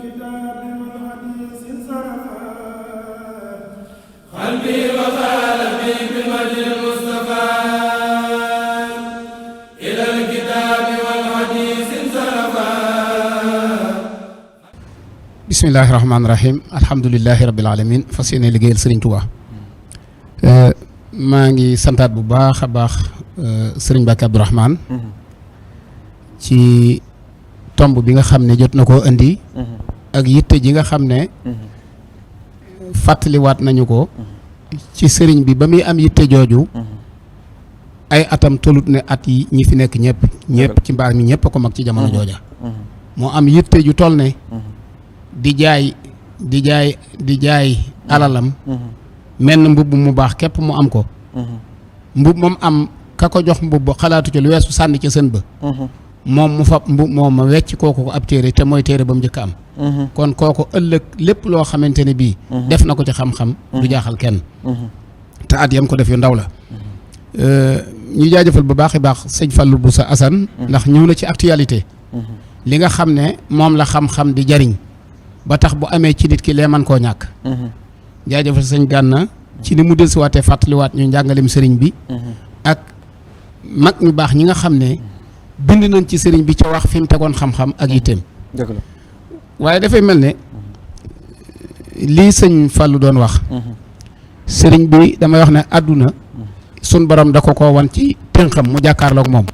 الكتاب والحديث انصرفا قلبي وقلبي بالوجه المصطفى إلى الكتاب والحديث انصرفا. بسم الله الرحمن الرحيم الحمد لله رب العالمين fas yéene liggéeyal Serigne Touba maa ngi santaat bu baax a baax Serigne Mbacké Abdourahmane ci tomb bi nga xam ne jot na koo indi ak yitte ji nga xam ne fàttaliwaat nañu ko ci sëriñ bi ba muy am yitte jooju ay atam tolut ne at yi ñi fi nekk ñëpp ci mbaar mi ñëpp a ko mag ci jamono jooja moo am yitte ju toll ne di jaay alalam menn mbubb mu baax képp mu am ko mbubb moom am ka ko jox mbubb xalaatu ci lu weesu sànni ca sën ba moom mu fab mbubb moom ma wecc kooku ko ab téere te mooy téere ba mu njëkk am kon kooku ëllëg lépp loo xamante ne bii def na ko ci xam-xam du jaaxal kenn te at yam ko def yu ndaw la ñu jaajëfal bu baax i baax sëñ Fallou Boussa Assane ndax ñëw na ci actualité li nga xam ne moom la xam-xam di jariñ ba tax bu amee ci nit ki lee man koo ñàkk jaajëfal sëñ Gànna ci ni mu dellusiwaatee fàttaliwaat ñu njàngalem sëriñ bi ak mag ñu baax ñi nga xam ne bind nañ ci sëriñ bi ca wax fi mu tegoon xam-xam ak yitteem waaye dafay mel ne lii sëñ Fallou doon wax sëriñ bi damay wax ne àdduna sun borom da ko wan ci tënkam mu jàkkaarloog moom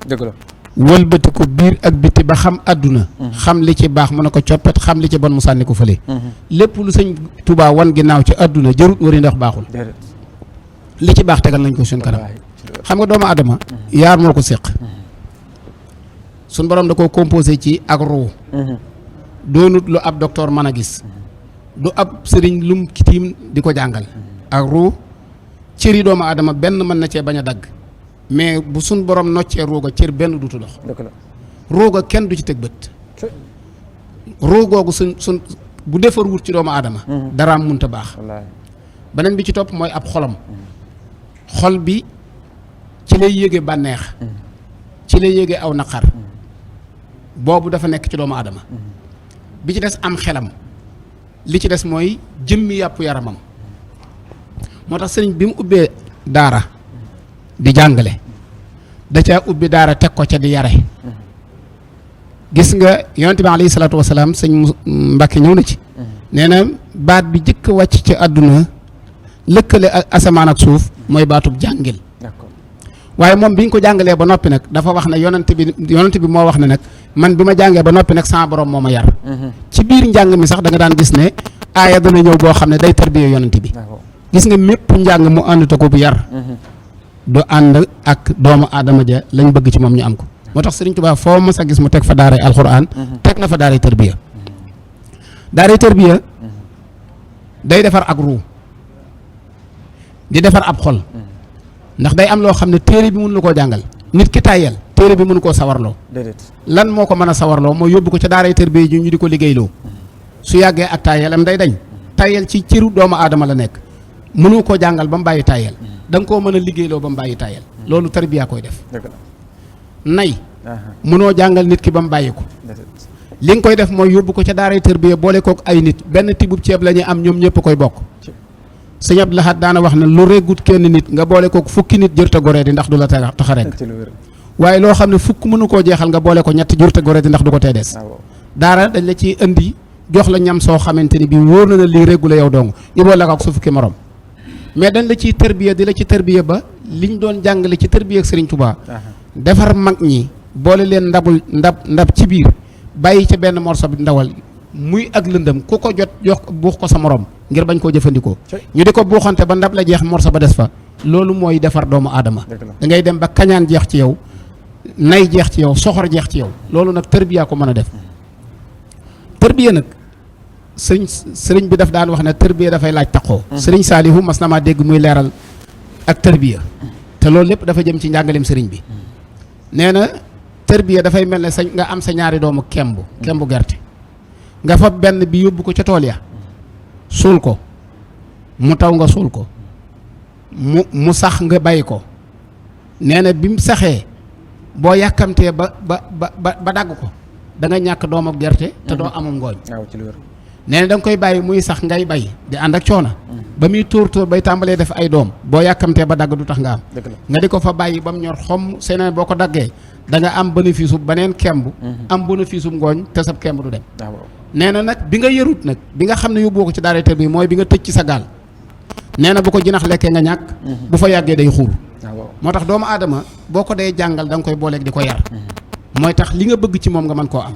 wëlbati ko biir ak biti ba xam àdduna xam li ci baax mu ne ko coppet xam li ci bon mu sànni ko fële lépp lu sëñ Touba wan ginnaaw ci àdduna jarut wari ndax baaxul li ci baax tegal nañ ko suñ kanam xam nga doomu adama yaar moo ko séq suñ borom da ko composé ci ak ruu doonut lu ab docteur mën a gis du ab sëriñ lum kitiim di ko jàngal ak ruu cëri doomu adama benn mën na cee bañ a dagg mais bu suñ borom noccee ruuga cër benn dutu dox ruuga kenn du ci teg bët ruugoogu suñ bu defar wut ci doomu aadama daraam munta baax beneen bi ci topp mooy ab xolam xol bi ci lay yéege bànneex ci lay yéege aw naqar boobu dafa nekk ci doomu aadama bi ci des am xelam li ci des mooy jëmmi yàpp yaramam moo tax sëriñ bi mu ubbee daara di jàngale da caa ubbi daara teg ko ca di yare gis nga yonent bi alayhi salaatu wasalaam sëñ Mbàkke ñëw na ci nee na baat bi jëkk wàcc ci àdduna lëkkale ak asamaan ak suuf mooy baatub jàngil waaye moom bi ñu ko jàngalee ba noppi nag dafa wax ne yonent bi moo wax ne nag man bi ma jàngee ba noppi nag sama borom moo ma yar ci biir njàng mi sax da nga daan gis ne aaya dana ñëw boo xam ne day tarbiyee yonent bi gis nga mépp njàng mu ànd te ko bu yar du ànd ak doomu aadama ja lañ bëgg ci moom ñu am ko moo tax Sëriñ Tuubaa foo mës a gis mu teg fa daaray alxuraan teg na fa daaray tarbiya day defar ak ruu di defar ab xol ndax day am loo xam ne téere bi mën na koo jàngal nit ki tàyyel téere bi mënu koo sawarloo lan moo ko mën a sawarloo mooy yóbbu ko ca daaray tarbiya ji ñu di ko liggéeyloo su yàggee ak tàyyelam day dañ tàyyel ci cëru doomu aadama la nekk mënu koo jàngal ba mu bàyyi tàyyel da nga koo mën a liggéeyloo ba mu bàyyi tàyyel loolu tarbiya koy def nay mënoo jàngal nit ki ba mu bàyyi ko li nga koy def mooy yóbbu ko ca daaray tarbiya boole kook ay nit benn tibub ceeb la ñuy am ñoom ñëpp koy bokk sëñ Abdou Lahad daana wax ne lu reggut kenn nit nga boole kook fukki nit jërta goree di ndax du la tax a rek waaye loo xam ne fukk mënu koo jeexal nga boole ko ñett jërta goree di ndax du ko tee des daara dañ la ciy indi jox la ñam soo xamante ni bii wóor na ne lii réggu la yow dong ñu boole ko ak su fukki morom mais dañ la ciy tarbiya di la ci tarbiya ba liñ doon jàngale ci tarbiya ak Serigne Touba defar mag ñi boole leen ndab ci biir bàyyi ca benn morso bi ndawal muy ak lëndëm ku ko jot jox buux ko sa morom ngir bañ koo jëfandikoo ñu di ko buuxante ba ndab la jeex morso ba des fa loolu mooy defar doomu aadama da ngay dem ba kañaan jeex ci yow nay jeex ci yow soxor jeex ci yow loolu nag tarbiya ko mën a def tarbiya nag sëriñ bi daf daan wax ne tarbiya dafay laaj taqoo sëriñ Saalihu mas na maa dégg muy leeral ak tarbiya te loolu lépp dafa jëm ci njàngaleem sëriñ bi nee na tarbiya dafay mel ne nga am sa ñaari doomu kembu gerte nga fa benn bi yóbbu ko ca tool ya suul ko mu taw nga suul ko mu sax nga bàyyi ko nee na bi mu saxee boo yàkkamtee ba dagg ko da nga ñàkk doom ak gerte te doo amum ngooñ nee na da nga koy bàyyi muy sax ngay bay di ànd ak coono ba muy tóor bay tàmbalee def ay doom boo yàkkamtee ba dagg du tax nga am nga di ko fa bàyyi ba mu ñor xom seeneen boo ko daggee da nga am bénéfice bu beneen kemb am bénéfice bu ngooñ te sab kemb du dem nee na nag bi nga yërut nag bi nga xam ne yóbboo ko ci daara tër bi mooy bi nga tëj ci sa gaal nee na bu ko jinax lekkee nga ñàkk bu fa yàggee day xuur moo tax doomu aadama boo ko dee jàngal da nga koy booleeg di ko yar mooy tax li nga bëgg ci moom nga mën koo am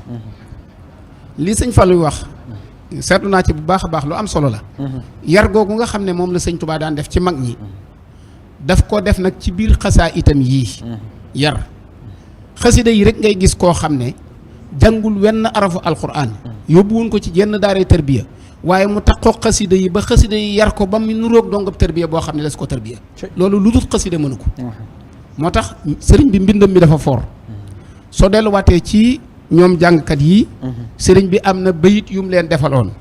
li sëñ Fallou wax seetlu naa ci bu baax a baax lu am solo la yar googu nga xam ne moom la sëñ Touba daan def ci mag ñi daf ko def nag ci biir xasaa itam yii yar xasida yi rek ngay gis koo xam ne jàngul wenn arafu alquran yóbbuwun ko ci jenn daaree tërbiya waaye mu taxoo xasida yi ba xasida yi yar ko ba mu nuroog dongab tërbiya boo xam ne les ko tërbiya loolu lu dul xasida mënu ko moo tax sëriñ bi mbindam mi dafa foor soo delluwaatee ci ñoom jàngkat yi sëriñ bi am na bayit yu mu leen defaloon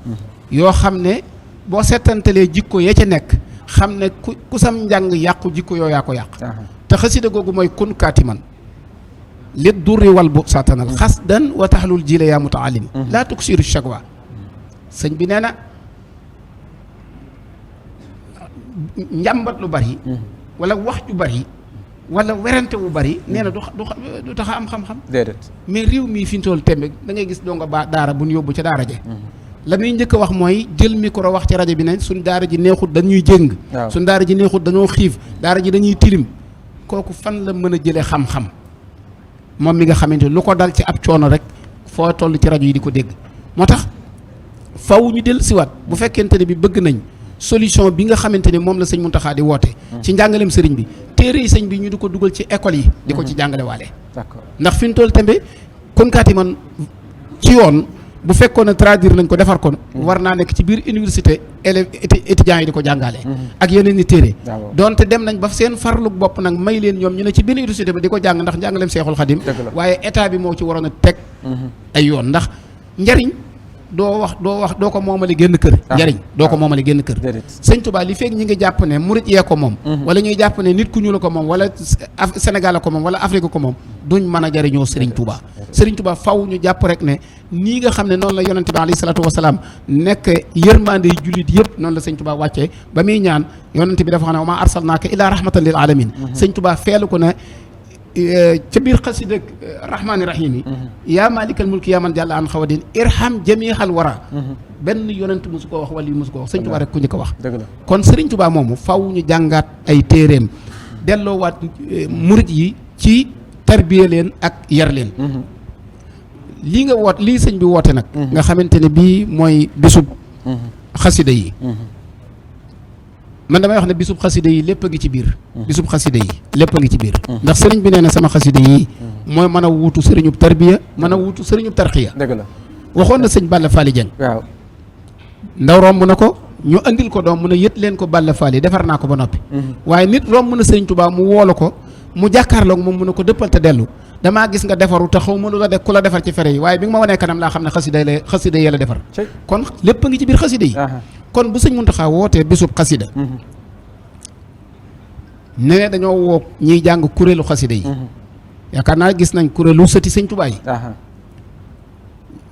yoo xam ne boo seetantalee jikko ya ca nekk xam ne ku sam njàng yàqu jikko yoo yaa ko yàq te xasida googu mooy kun kaatiman lit durri wal bu satanal xasdan wa taxlul jile yaa mutaalim laa tuksiru shakwa sëñ bi nee na njàmbat lu bari wala wax ju bari wala werante wu bari nee na du tax a am xam-xam déedéet mais réew mii fi ñu toll tembe da ngay gis donga ba daara bu ñu yóbbu ca daara je la muy njëkk a wax mooy jël micro wax ci rajo bi ne suñ daara ji neexut dañuy jéng suñ daara ji neexut dañoo xiif daara ji dañuy tilim kooku fan la mën a jëlee xam-xam moom mi nga xamante lu ko dal ci ab coono rek foo toll ci rajo yi di ko dégg moo tax faw ñu del siwaat bu fekkente ne bi bëgg nañ solution bi nga xamante ne moom la sëñ Mountakha di woote ci njàngaleem sëriñ bi téere yi sëñ bi ñu di ko dugal ci école yi di ko ci jàngale waale ndax fi ñu toll tembe konkaati man ci yoon bu fekkoon ne traduire nañ ko defar ko war naa nekk ci biir université élèves étudiants yi di ko jàngale ak yeneen i téere donte dem nañ ba seen farluk bopp nag may leen ñoom ñu ne ci biir université ba di ko jàng ndax njàngaleem Seexul Xadim waaye état bi moo ci waroon a teg ay yoon ndax njariñ doo ko moomale génn kër njariñ doo ko moomale génn kër sëñ Touba li fekk ñi ngi jàpp ne murit yee ko moom wala ñuy jàpp ne nit ku ñuul ko moom wala Sénégal ko moom wala Afrique ko moom duñ mën a jariñoo Serigne Touba Serigne Touba faw ñu jàpp rek ne nii nga xam ne noonu la yonente bi alayhi salaatu wasalaam nekk yërmande yi jullit yëpp noonu la sëñ Touba wàccee ba muy ñaan yonente bi dafa xam ne wa maa arsalnaaka illaa rahmatan lil alamin sëñ Touba feelu ko ne ca biir xasida rahmaani rahim yi yaa maalikal mulki yaa man jàlla an xawadin irham jamiixal wara benn yonent mosu ko wax wala yi mosu ko wax sëñ Touba rek ku ñu ko wax kon Serigne Touba moomu faw ñu jàngaat ay téeréem delloowaat murit yi ci tarbiya leen ak yar leen lii nga woot lii sëñ bi woote nag nga xamante ne bii mooy bisub xasida yi man damay wax ne bisub xasida yi lépp a ngi ci biir bisub xasida yi lépp a ngi ci biir ndax sëriñ bi nee na sama xasida yi mooy mën a wuutu sëriñub tarbiya mën a wuutu sëriñub tarxiya dëgg la waxoon na sëñ Balla Faali Jeng waaw ndaw romb na ko ñu andil ko doom mun a yët leen ko Balla Faali defar naa ko ba noppi waaye nit romb na sëriñ Tuubaa mu woolu ko mu jàkkaarloog moom mun a ko dëppal te dellu damaa gis nga defaru te xaw ma lu la def ku la defar ci fere yi waaye bi nga ma wanee kanam laa xam ne xasida yi la defar kon lépp a ngi ci biir xasida yi kon bu sëñ Mountakha wootee bisub xasida ne dañoo woo ñiy jàng kuréelu xasida yi yaakaar naa gis nañ kuréelu sëti sëñ Tuubaa yi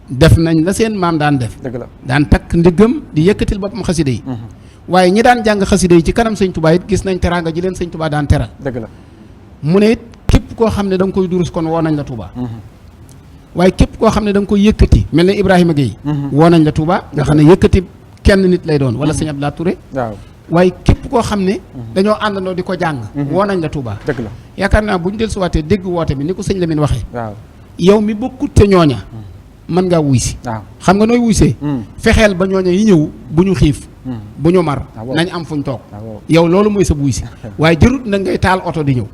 def nañ la seen maam daan def daan takk ndiggam di yëkkatil boppam xasida yi waaye ñi daan jàng xasida yi ci kanam sëñ Tuubaa it gis nañ teraanga ji leen sëñ Tuubaa daan teral mu ne it képp koo xam ne da nga koy durus kon woo nañ la Tuubaa waaye képp koo xam ne da nga koy yëkkati mel ne Ibrahima Gueye woo nañ la Tuubaa nga xam ne yëkkati kenn nit lay doon wala sëñ Abdoulaye Touré waaye képp koo xam ne dañoo àndandoo di ko jàng woo nañ la Tuubaa dëgg la yaakaar naa bu ñu del suwaatee dégg woote bi ni ko sëñ Lamine waxee yow mi bokkut te ñooña mën ngaa wuy si xam nga nooy wuy see fexeel ba ñooña yi ñëw bu ñu xiif bu ñu mar nañ am fuñ toog yow loolu mooy sa wuy si waaye jërut nag ngay taal oto di ñëw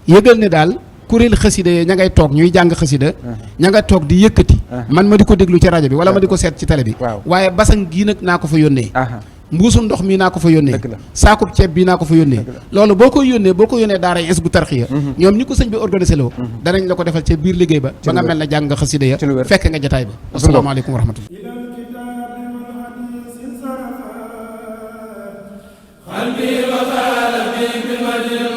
yëgal ne daal kuréel xasida yi ña ngay toog ñuy jàng xasida ña nga toog di yëkkati man ma di ko déglu ci rajo bi wala ma di ko seet ci télé bi waaye basang gii nag naa ko fa yónnee mbuusu ndox mi naa ko fa yónnee saakub ceeb bii naa ko fa yónnee loolu boo koy yónnee daara yi bu tarxiya ñoom ñi ko sëñ bi organisé loo danañ la ko defal ca biir liggéey ba ba nga mel na jàng nga xasida ya fekk nga jataay ba asalaamaaleykum wa rahmatullah qalbi wa qalbi bil madina